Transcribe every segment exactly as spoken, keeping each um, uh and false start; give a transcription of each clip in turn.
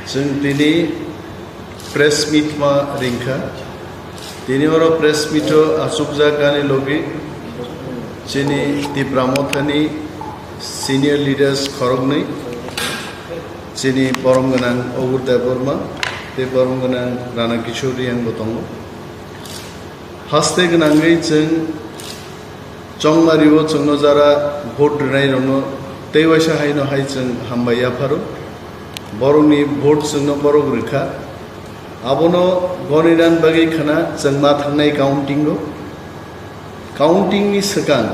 Chwng tini press meet ma ringkha. Tini oro press meet o achukjak ani logi chini Tipra Mothani senior leaders khoroknwi, chini borom gwnang Obur Debbarma tei borom gwnang Rana Kishore Reang bo tongo. Haste gwnangwi chwng Chongmario chwngno jara vote rwnairokno tei waisa haino hai chwng hambai yapharo. Borokni vote chwngno borok rwkha. Abono goninan bagwi khna chwng ma thangnai counting o. Counting ni swkang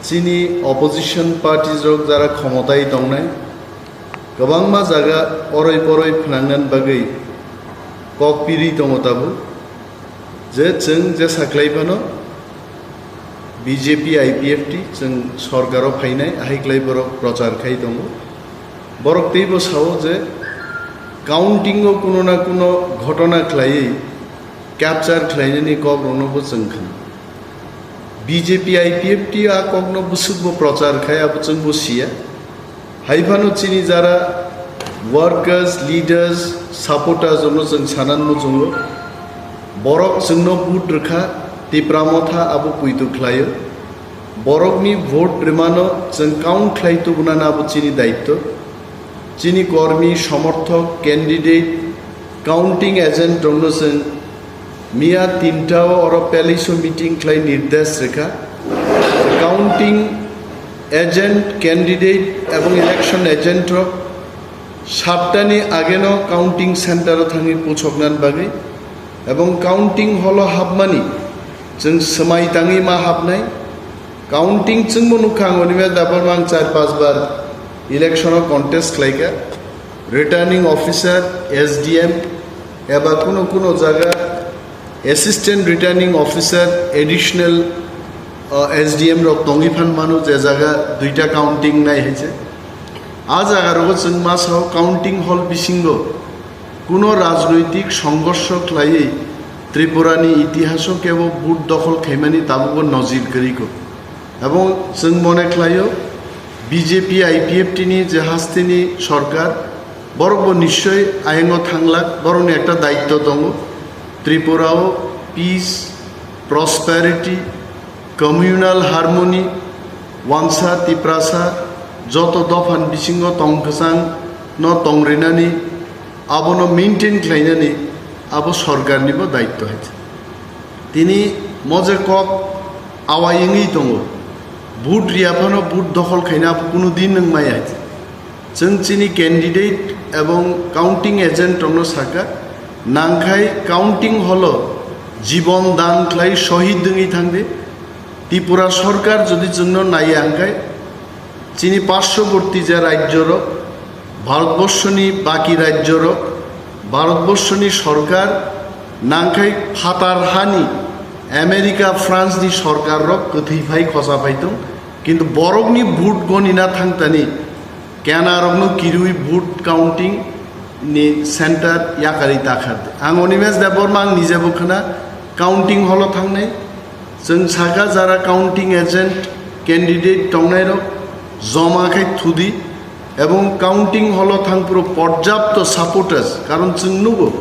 chini opposition parties rok jara khomotai tongnai, kwbangma jaga oroi poroi phnangnan bagwi kok piri tongo tabuk. Je chwng jesa khlai phano B J P I P F T chwng sorkaro phainai, ahai khlai borok prochar khai tongo. Borok teibo sao je counting o kuno na kuno ghotona khlaiwi capture khlainani kokrokno bo chwng khna. B J P I P F T a kokno bwswkbo prochar khai, abo chwngbo siya. Hai phano chini jara workers, leaders, supporters rokno chwng sanan muchungo. Borok chwngno vote rwkha, Tipra Motha abo puitu khlaio. Borokni vote rwmano chwng count khlai tubunani abo chini daityo. Chini kormi, somorthok, candidate, counting agent rokno chwng miya tinta o oro palace o meeting khlai nirdesh rwkha. Counting agent, candidate ebong election agent rok sattani ageno counting center o thangwi puchoknani bagwi ebong counting hall o hapmani chwng swmai tangwi ma hapnai. Counting chwngbo nukha, ang Animesh Debbarma ang char panch bar election o contest khlaikha. Returning officer, S D M, eba kuno kuno jaga assistant returning officer, additional, uh, S D M rok tongwi phan mano, je jaga duita counting nai hai se. A jaga rogo chwng ma sao counting hall bisingo kuno rajnoitik songhorsho khlaiwi Tripura ni itihaso kebo vote dokhol khaimani tabukbo nojir kwrwi kho. Ebong chwng mone khlaio, B J P I P F T ni je hasteni sorkar, borok bo nischoi ayengo thanglak, borokni ekta daityo tongo. Tripura o peace, prosperity, communal harmony, wansa, tiprasa, joto dophani bisingo tong kwchang no tong rinani, abono maintain khlainani abo sorkarnibo daityo hai. Tini mo je kok awai wngwi tongo, vote riya phano vote dokhol khaina abo kunu din wng maya hai. Chwng chini candidate ebong counting agent rokno sakha, nangkhai counting hall o jibon dan khlai shohid wngwi thangdi. Tripura sorkar jodi chwngno naiya hwnkhe, chini parshwoborti je rajyorok, Bharatborshoni baki rajyorok, Bharatborshoni sorkar, nangkhai phatar hani America, France ni sorkar rok kwthwi phai khosa phai tong, kintu borokni vote gonina thangtani kenarokno kiriwi vote counting ni center yakarwi takhar. Ang Animesh Debbarma ang nijebo khna counting hall o thangnai. Chwng sakha jara counting agent candidate tongnairok joma khai thudi ebong counting hall o thangphuru porjapto supporters, karon chwng nugo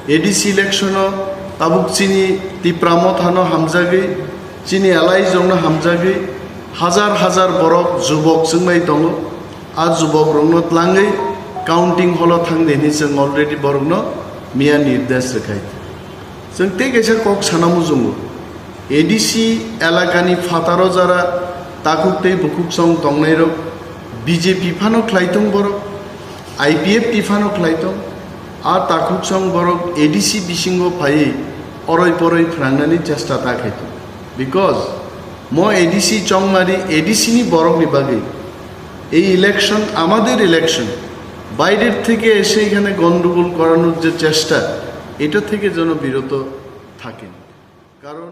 A D C election o tabuk chini Tipra Mothano hamjagwi, chini alai jongno hamjagwi hajar hajar borok jubok chwngbai tongo. A jubok rokno tlangwi counting hall o thangdi hinwi chwng already borokno miya nirdesh rwkhai. Chwng tei kaisa kok sana muchungo, A D C elakani phataro jara takhuk tei bukhuksong tongnairok B J P phano khlai tong borok, I P F T phano khlai tong. A takhuk song borok A D C bisingo phaiwi oroi poroi phwrangnani chesta ta khai tongo. Because mo A D C chongmari A D C ni borokni bagwi ei election amader election, বাইরের থেকে এসে এখানে গন্ডগোল করানোর যে চেষ্টা, এটা থেকে যেন বিরত থাকেন। কারণ